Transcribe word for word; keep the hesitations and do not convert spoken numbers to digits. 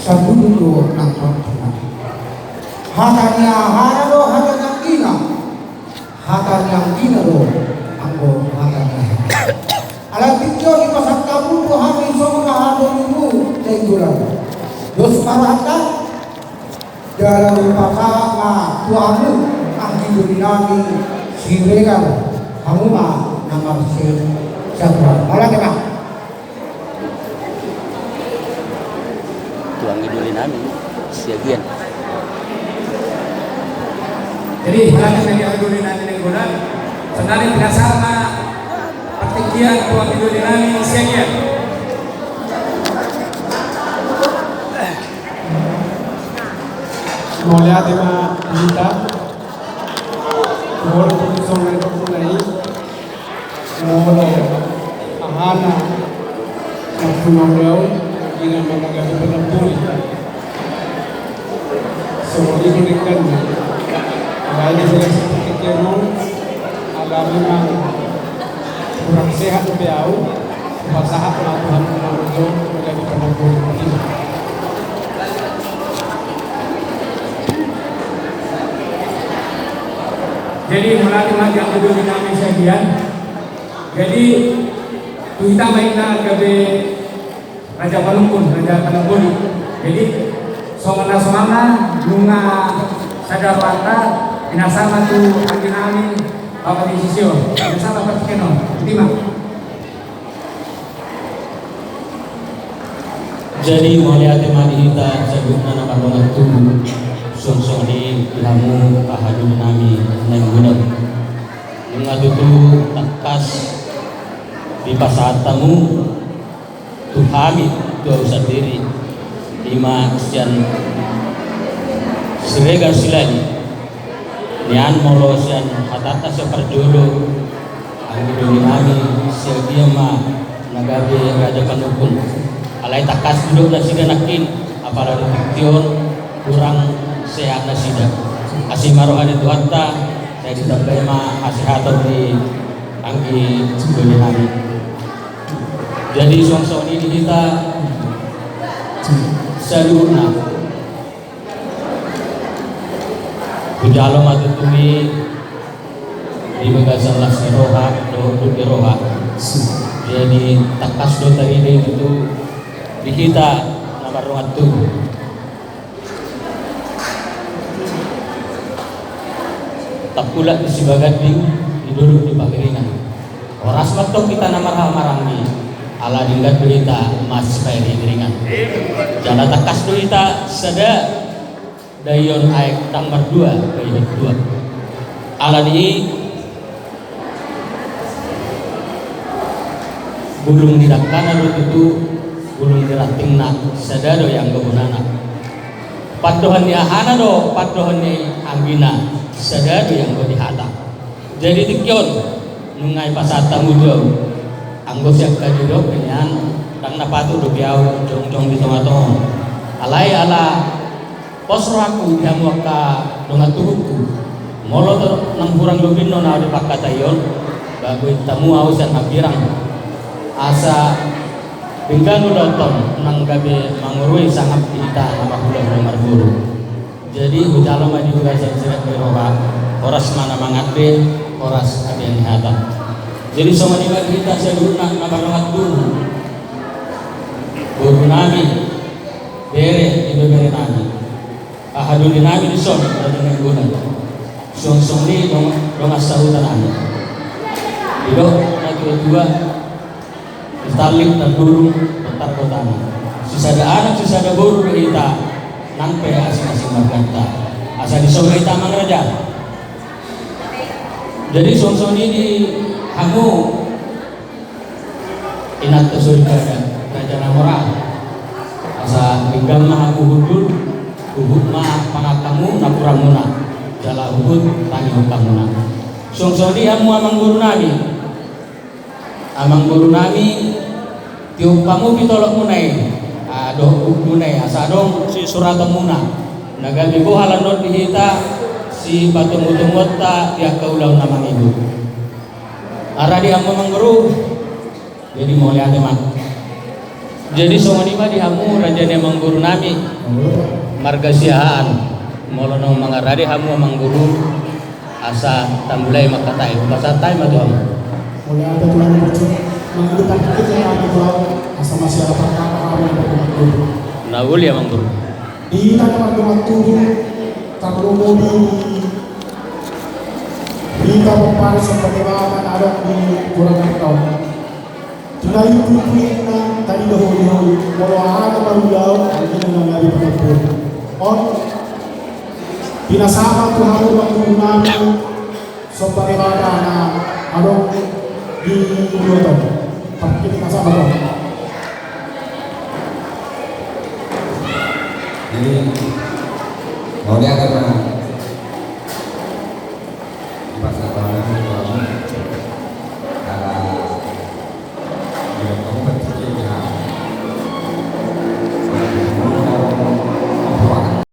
Saluhut do nang partuha. Hata ni ahana do hata ni anggina. Hata ni anggina do anggo hata ni ahana. Alai tingki on dipasahat hamu tu hami songon aha dohononmu Nainggolan. Dos ma rohanta. Jala hupasahat ma tu hamu anggi doli nami Siregar, hamu ma na marsiagian. Mauliate ma. Tu anggi doli nami Siagian. Jadi, hata ni anggi doli nami Nainggolan, sonari pinasahat ma partingkian tu anggi doli nami Siagian. Mauliate ma di hita. Molo tung songon na nidokna i, molo ahana na tumau dao, anggina ma na gabe panamboli. Songon i do dengganna. Alai di bagasan partingkian on, ala memang kurang sehat dope au, hupasahat ma tu hamu na gabe panamboli. Jadi, mauliate ma di anggi doli nami Siagian. Jadi, tu hita ma inna gabe raja panungkun, raja panamboli. Jadi, songon na somalna, nunga sada rohanta, pinasahat ma tu anggi nami, Bapak di sisi on. Pinasahat ma partingkian on. Iti ma. Jadi, mauliate ma di hita saluhutna na mardongan tubu. Songon i di hamu pahadoli nami Nainggolan. Nunga tutu tangkas dipasahat hamu tu hami, tu au sandiri, i ma sian Siregar Silali. Nian molo sian hatanta sian parjolo, anggi doli nami Siagian ma na gabe raja panungkun. Alai tangkas didok nasida nangkin, apala di tingki on kurang sehat nasida. Asi ma roha ni Tuhanta, sai ditambai ma hasehaton di anggi doli nami. Jadi songon i di hita saluhutna. Hujalo ma tutu i di bagasan las ni roha dohot dut ni roha. Jadi tangkas do tarida i tutu di hita na mardongan tubu. Tapulak di sibaganding, di dolok di pangiringan. Horas ma antong hita na marhahamaranggi, ala denggan do hita masipairiringan. Jala tangkas do hita sada daion aek, ndang mardua daihon dua. Ala ni i, bulung ni dangkana do tutu bulung ni rantingna, sada do i anggo bonana. Pandohan ni ahana do pandohan ni anggina, sada do i anggo ni hata. Jadi tingki on, nunga dipasahat hamu tu au. Anggo sian hata ni dok nian, ndang na patut dope au jongjong di tongatonga. Alai ala pos rohangku di hamu angka dongan tubuku. Molo tor nang hurang lobinna na au di panghataion, ba boi hamu au sian hambirang. Asa denggan ulaonta on nang gabe mangorui sangap di hita na marhulahula marboru. Jadi hujalo ma di bagasan sirat ni roha, horas ma na mangandei, horas abian ni hata. Jadi songon i ma di hita saluhutna na mardongan tubu. Boru nami, bere, ibebere nami. Pahadoli nami dison, Raja Nainggolan. Songon i dong, dongan sahuta nami. Didok natuatua, Di Tallik Tandurung, Botar Kotana. Sisada anak, sisada boru do hita, nang pe asing-asing marganta. Asa dison ma hita amang raja. Jadi songon i di hamu inanta soripada, raja na mora. Asa denggan ma hamu hundul, huhut ma panganmu, napuranmuna. Jala huhut tangihonmuna. Songon i hamu amang boru nami. Amang boru nami, tiop hamu pitolokmuna i, ah, dohot bukumuna i, asa adong sisuratonmuna. Na gabe boha lan on di hita, sipatomutomuonta di angka ulaon na mangihut. Aradi hamu amang boru, jadi mauliate ma. Jadi songon i ma di hamu raja ni amangboru nami, marga Siahaan. Molo naung mangarade hamu amangboru, asa tambulai ma hata i, hupasahat hami ma tu hamu. Mauliate tu Tuhan, mangido partingkian hami tu Tuhan, asa masihol parkata hami. Na uli amangboru. Di hita na mardongan tubu, tarlumobi di hita pomparan Somba Debata na adong di Purwakarta on. Tinarik tu pulingna, tadi do holi-holi, molo aha na marulaon, anggiat na gabe pangapul. On, pinasama tu hamu amangboru nami, Somba Debata na adong di luat on. Pakai pinasama tu. Jadi, mauliate ma